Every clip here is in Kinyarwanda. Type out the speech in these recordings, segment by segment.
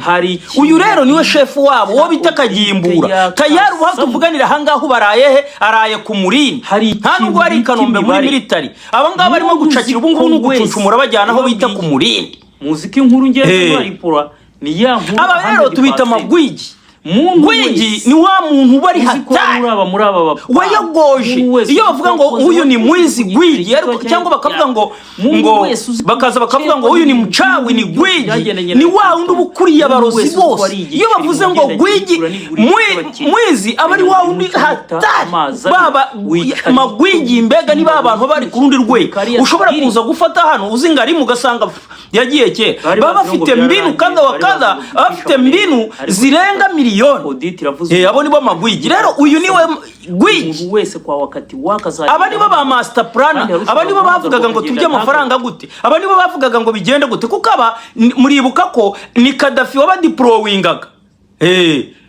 Hari Uyu rero niwe shefu wabo, uwo bita Kagimbura. Tayari ubu tuvuganira ahangaha ubaraye he? Araye ku Murindi. Hari Nta nubwo hari i ikintu Kanombe muri bita imibare. military. Aba ngaba barimo Muntu gucakira ubu ngubu uzi ni ko ugucucumura wese bajyana aho bita iyo ku Murindi. Muzi ko inkuru ngenzi baripura ni ya nkuru. Aba rero tubita amagwigi. Muntu Gwigi wese ni wa muntu uba ari uzi ko hatari, muri aba muri aba bapapa, wayogoje. umuntu wese Iyo uzi bavuga ko ngo wakoze uyu ni wakoze mwizi ku gwigi, giceri ariko gito cyangwa bakavuga ngo Muntu ngo wese uzi ko bakaza bakavuga ngo uyu ni mucawi, ni gwigi, byagendanye ni na wa wundi uba ukuriye Umuntu abarozi wese uzi ko bose. ari igiceri Iyo bavuze ngo ugenda gwigi kigura n'igurisha cy'abakiriya. Mwizi aba ari wa wundi Umuntu hatari. amazi abiri, Baba wicara magwigi mbega ni ba bantu baba bari ku rundi rwego. Kariya Ushobora skiri. kuza gufata hano uzi ngo arimo, ugasanga yagiye kera. Bari Baba bazi ngo bafite mbinu byararangiye, kadha wa bari kadha, bazi ngo baba bafite kwica mbinu ariko zirenga miliyoni. Audit iravuze. Abo nibo magwigi. Rero uyu niwe gwigi. Umuntu wese kwa wakati wakazagira. Aba nibo ba master planner. Kandi hari Aba nibo ushobora bavugaga ngo kugenda turye amafaranga gute, aba nibo bavugaga ngo bigende gute, kuko aba muribuka ko ni Kadafi wabadiporowingaga.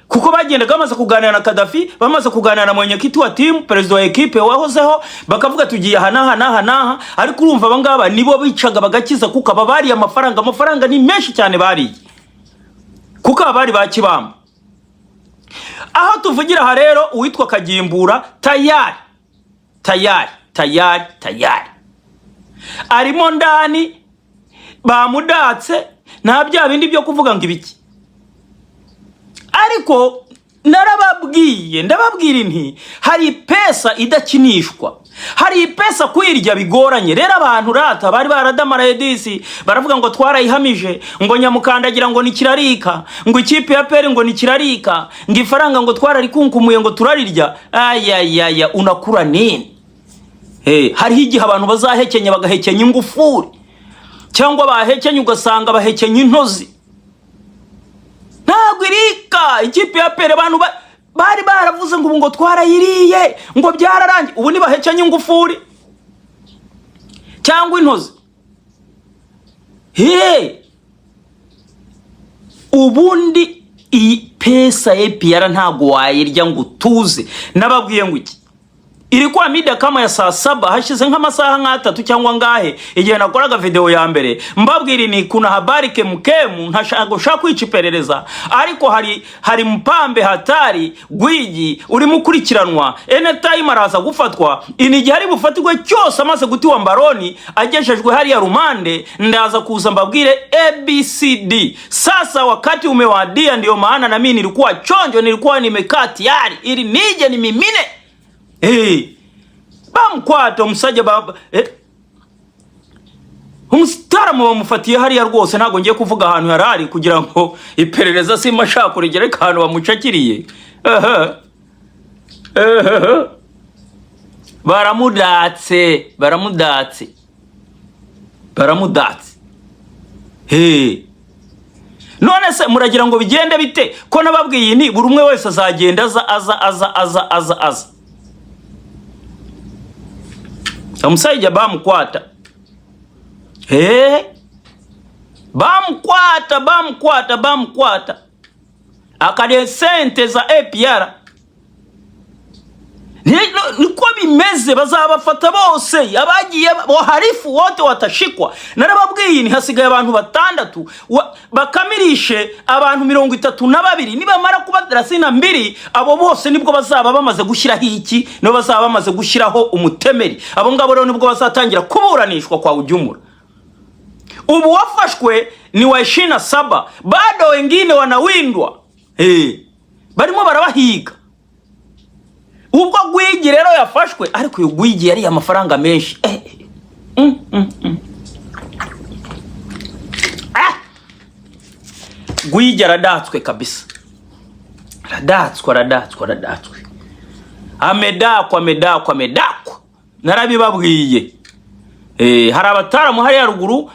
Kuko bagendaga bamaze kuganira na Kadafi, bamaze kuganira na mwenyekiti wa timu, perezida wa ekipe wahozeho, bakavuga tugiye aha n'aha n'aha n'aha. Ariko urumva aba ngaba nibo bicaga bagakiza, kuko aba bariye amafaranga. Amafaranga ni menshi cyane bariye, kuko aba bari ba Kibamba. Aho tuvugira aha rero, uwitwa Kagimbura tayari, tayari, tayari, tayari arimo ndani, bamudatse. Nta bya bindi byo kuvuga ngo ibiki. Ariko narababwiye, ndababwira nti hari pesa idakinishwa, hari ipesa kuyirya bigoranye. Rero abantu rata bari baradamaraye disi, baravuga ngo twarayihamije, ngo nyamukandagira ngo ni kirarika, ngo ikipe ya APR ngo ni kirarika, ngo ifaranga ngo twararikunkumuye, ngo turarirya. Ayayaya, unakura nini? Hey, hariho igihe abantu bazahekenya, bagahekenya ingufuri, cyangwa bahekenya ugasanga bahekenya intozi. Ntabwo irika ikipe ya APR. Abantu bari baravuze ngo ubu ngo twarayiriye, ngo byararangiye. Ubu ntibahekenya ingufuri cyangwa intozi. Hey! Ubundi iyi pesa APR ntabwo wayirya ngo utuze. Nababwiye ngo iki ilikuwa mida kama ya saa 7, hashize nk'amasaha nk'atatu cyangwa ngahe, igihe nakoraga video ya mbere mbabwira ni kuna habari kemukemu. Ntashaka ushaka kwica iperereza, ariko hari mpambe hatari gwigi urimo ukurikiranwa, anytime araza gufatwa. Ini igihe ari bufatirwe cyose, amaze gutiwa mbaroni, agejejwe hariya rumande, ndaza kuza mbabwire ABCD. Sasa wakati umewadia, ndio maana na mimi nilikuwa chonjo, nilikuwa nimekaa tayari ili nije nimimine. Hey, bamukwata omusajja ba, umusitaramu bamufatiye hariya rwose. Ntabwo ngiye kuvuga ahantu yari ari kugira ngo iperereza simba ashaka kurigera, ariko ahantu bamucakiriye. Ehe. Ehe. Baramudatse, baramudatse, baramudatse. Hey. None se muragira ngo bigende bite, ko nababwiye ni buri umwe wese azagenda aza, aza, aza, aza, aza, aza? Omusajja bamukwata. Hey. Bamukwata, bamukwata, bamukwata, akarya sente za APR. Niko bimeze, bazabafata bose. Abagiye waharifu wote watashikwa. Narababwiye ni hasigaye abantu batandatu bakamirishe abantu 32. Nibamara kuba 32, abo bose nibwo bazaba bamaze gushyiraho iki? Nibo bazaba bamaze gushyiraho umutemeri. Abo ngabo rero nibwo bazatangira kuburanishwa kwa ujumla. Ubu wafashwe ni wa 27, bado wengine wanawindwa. Hey. Barimo barabahiga. Ubwo Gwigi rero yafashwe, ariko uyu Gwigi yariye amafaranga menshi. Ah! Gwigi aradatswe kabisa, aradatswe, aradatswe, aradatswe, amedakwa, amedakwa, amedakwa. Narabibabwiye. Hari abataramu hariya ruguru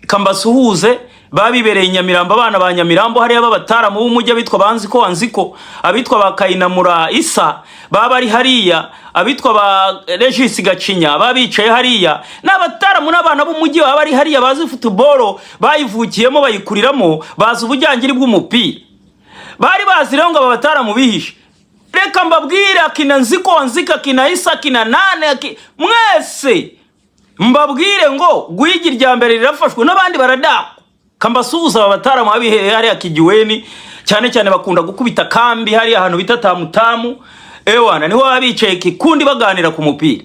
kambasuhuze, baba bibereye i Nyamirambo, abana ba Nyamirambo hariya b'abataramu b'umujyi, abitwa Banziko Wanziko, abitwa ba Kayinamura Isa baba bari hariya, abitwa ba Regis Gacinya baba bicaye hariya. Ni abataramu n'abana b'umujyi baba bari hariya, bazi futuboro, bayivukiyemo, bayikuriramo, bazi ubujyangiri bw'umupira. Bari bazi rero ngo aba bataramu bihishe. Reka mbabwire, akina Nziko Wanzika, akina Isa, akina nane, mwese mbabwire ngo Gwigi rya mbere rirafashwe n'abandi baradakwa. Kambasuhuza aba bataramu babihereye hariya kijiweni, cyane cyane bakunda gukubita kambi hariya ahantu bita Tamutamu. Ewana, niho baba bicaye kikundi baganira ku mupira.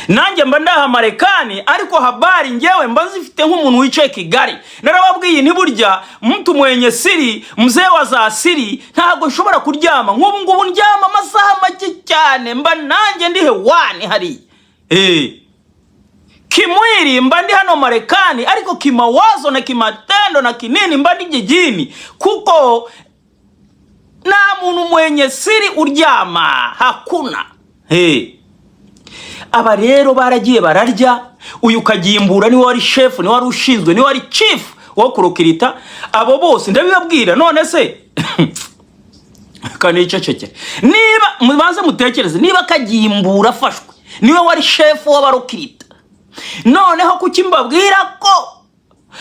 Nanjye mba ndaha Marekani, ariko habari ngewe mba zifite nk'umuntu wicaye Kigali. Narababwiye ntiburya mtu mwenye siri, mzee wa za siri. Ntabwo nshobora kuryama nk'ubu ngubu, ndyama amasaha make cyane, mba nanjye ndi hewani hariya. Kimwili mba ndi hano Marekani, ariko kimawazo na kimatendo na kinini mba ndi jijini, kuko nta muntu mwenye siri uryama, hakuna. Hey. Aba rero baragiye bararya. Uyu Kagimbura niwe wari shefu, niwe wari ushinzwe, niwe wari chief wo kurecruita abo bose, ndabibabwira. None se kanicecekere, niba mubanze mutekereze, niba Kagimbura afashwe, niwe wari shefu w'abarecruita, noneho kuki mbabwira ko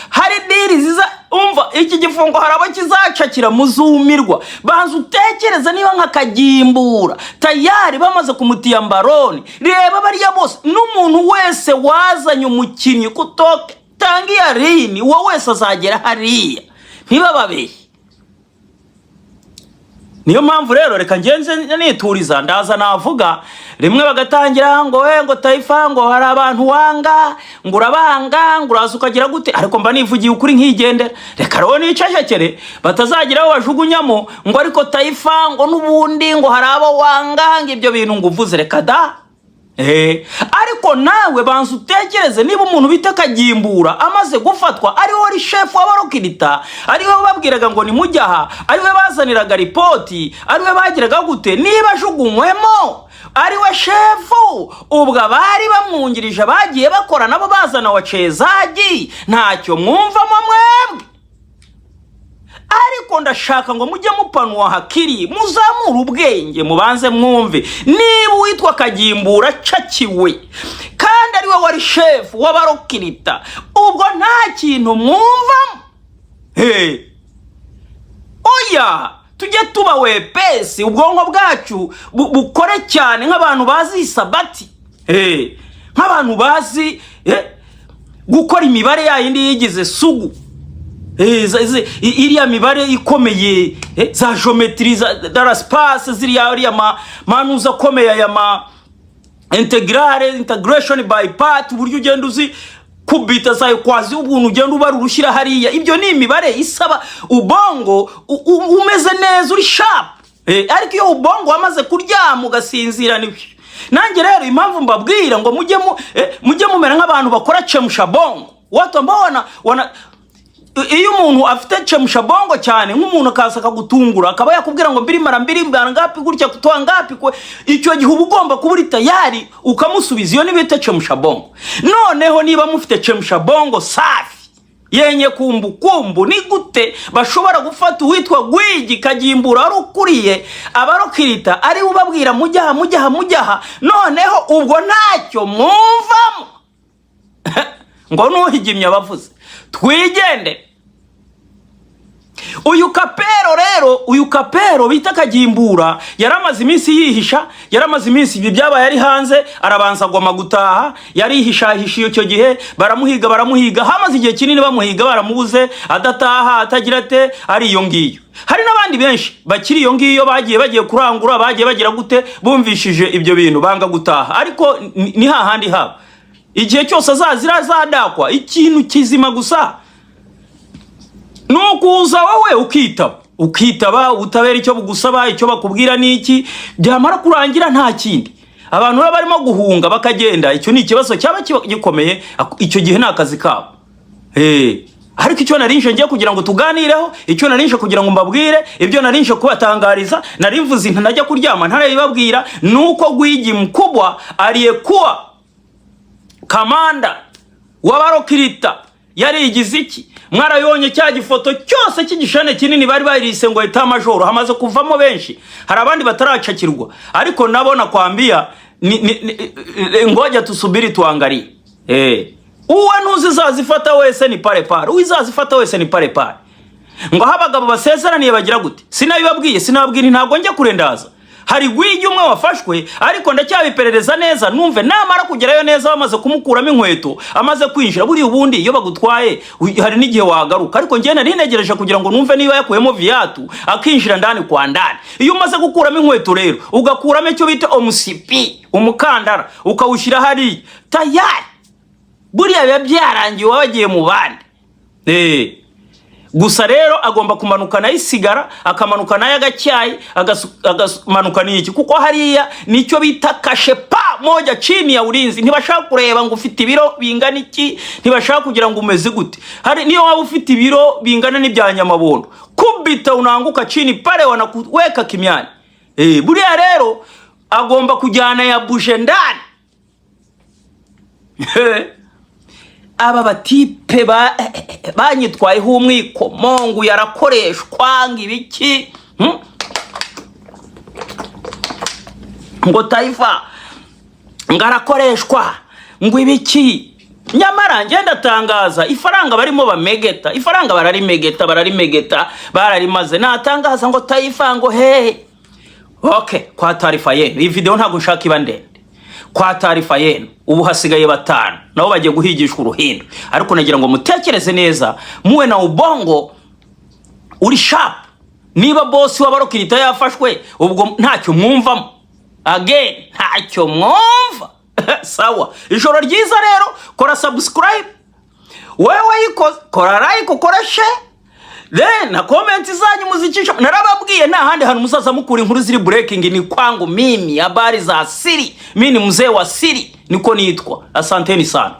hari deal ziza? Umva, iki gifungo hari abo kizacakira, muzumirwa. Banza utekereze, niba nka Kagimbura tayari bamaze kumutiya mbaroni, reba bariya bose n'umuntu wese wazanye umukinnyi kutoka tangia lini, uwo wese azagera hariya, ntibababeshye. Niyo mpamvu rero reka ngenze nituriza. Ndaza navuga rimwe bagatangira ngo we, ngo Taifa, ngo hari abantu wanga, ngo urabanga, ngo uraza ukagira gute, ariko mba nivugiye ukuri nkigendera. Reka rero nicecekere, batazagira aho bajugunyamo ngo ariko Taifa, ngo n'ubundi ngo hari abo wanga, ngo ibyo bintu ngo uvuze. Reka da. Ariko nawe banza utekereze, niba umuntu bita Kagimbura amaze gufatwa, ariwe wari shefu w'abarecruita, ariwe babwiraga ngo nimujye aha, ariwe bazaniraga ripoti, ariwe bagiraga gute, niba ajugunywemo ariwe shefu, ubwo abari bamwungirije bagiye bakora nabo bazana wachezaji, ntacyo mwumvamo mwebwe? Ariko ndashaka ngo mujye mupanua akili, muzamure ubwenge, mubanze mwumve. Niba uwitwa Kagimbura acakiwe kandi ariwe wari shefu w'abarecruita, ubwo nta kintu mwumvamo? Hey. Oya, tujye tuba wepesi, ubwonko bwacu bukore cyane nk'abantu bazi isabati. Hey. Nk'abantu bazi gukora imibare yayindi yigize sugu. Iriya mibare ikomeye, za géométrie za l'espace, ziriya iriya manuza akomeye, aya ma intégrale, integration by part, uburyo ugenda uzi kubita za équation, ubuntu ugenda ubara urushyira hariya, ibyo ni imibare isaba ubongo umeze neza, uri sharp. Ariko iyo ubongo wamaze kuryama ugasinzira, ni nanjye rero impamvu mbabwira ngo mujye mumera nk'abantu bakora chemsha bongo, watu ambao wana iyo umuntu afite chemsha bongo cyane, nk'umuntu akaza akagutungura, akaba yakubwira ngo mbiri mara mbiri mara ngapi, gutya kutoa ngapi, icyo gihe uba ugomba kuba uri tayari ukamusubiza. Iyo niba chemsha bongo. Noneho niba mufite chemsha bongo safi yenye kumbukumbu, ni gute bashobora gufata uwitwa Gwigi Kagimbura wari ukuriye abarecruita, ari we ubabwira mujyaha, mujyaha, mujyaha, noneho ubwo ntacyo mwumvamo? Ngo nuhigimye abavuze, twigendere. Uyu kapero rero, uyu kapero bita Kagimbura, yaramaze iminsi yihisha, yaramaze iminsi, ibi byabaye ari hanze, arabanza agoma gutaha, yarihishahisha. Icyo gihe baramuhiga, baramuhiga, hamaze igihe kinini bamuhiga, baramubuze, adataha, atagira ate, ari iyo ngiyo. Hari n'abandi benshi bakiri iyo ngiyo, bagiye kurangura, bagiye bagira gute, bumvishije ibyo bintu banga gutaha, ariko ni hahandi haba igihe cyose azazira azadakwa. Ikintu kizima gusa ni ukuza wowe ukitaba, ukitaba ubutabera icyo bugusaba, icyo bakubwira ni iki, byamara kurangira nta kindi. Abantu baba barimo guhunga bakagenda, icyo ni ikibazo cyaba gikomeye, icyo gihe ni akazi kabo. Ariko icyo narinje ngiye kugira ngo tuganireho, icyo narinje kugira ngo mbabwire, ibyo narinje kubatangariza, nari mvuze inta najya kuryama ntarabibabwira, ni uko Gwigi mkubwa aliyekuwa kamanda w'abarecruita yarigize iki. Mwarabibonye cya gifoto cyose cy'igishane kinini bari barise ngo état-major, hamaze kuvamo benshi. Hari abandi bataracakirwa, ariko nabo nakwambia ni ngoja tusubiri tuangalie. Uwe ntuzizazifata wese ni pale pale, uwizazifata wese ni pale pale. Ngo aho abagabo basezeraniye bagira gute? Sinabibabwiye? Sinababwira? Ntabwo njya kurendaza. Hari gwigi umwe wafashwe, ariko ndacyabiperereza neza, numve namara kugerayo neza, bamaze kumukuramo inkweto, amaze kwinjira. Buriya ubundi iyo bagutwaye hari n'igihe wagaruka, ariko njye nari ntegereje kugira ngo numve niba yakuyemo viatu akinjira ndani kwa ndani. Iyo umaze gukuramo inkweto rero, ugakuramo icyo bita omusipi, umukandara, ukawushyira hariya, tayari buriya biba byarangiye, waba wagiye mu bandi. Gusa rero agomba kumanuka nayo isigara, akamanuka nayo agacyayi, agamanuka n'iki, kuko hariya nicyo bita kashe pa moja chini ya ulinzi. Ntibashaka kureba ngo ufite ibiro bingana iki, ntibashaka kugira ngo umeze gute. Hari niyo waba ufite ibiro bingana n'ibya nyamabondo, kubita unaanguka chini pale, wanakuweka kimiani. Buriya rero agomba kujyana ya buje ndani. Aba batipe banyitwayeho umwikomo ngo yarakoreshwa, ngo ibiki, Ngo Taifa ngo arakoreshwa, ngo ibiki. Nyamara ngenda ndatangaza, ifaranga barimo bamegeta, ifaranga bararimegeta, bararimegeta, bararimaze. Natangaza ngo Taifa ngo he. Okay, kwa taarifa yenu, iyi video ntabwo nshaka iba ndende. Kwa taarifa yenu, ubu hasigaye batanu, nabo bagiye guhigishwa uruhindu. Ariko nagira ngo mutekereze neza, muwe na ubongo uri sharp. Niba boss w'abarokirita yafashwe, ubwo ntacyo mwumvamo again, ntacyo mwumva. Sawa, ijoro ryiza rero. Kora subscribe wewe wayikoze, kora like, ukora share, then na comment zanyu muzicisha. Narababwiye, nta handi hantu muzaza mukura inkuru ziri breaking, ni kwangu mimi. Habari za siri, mimi ni mzee wa siri, niko nitwa. Asanteni sana.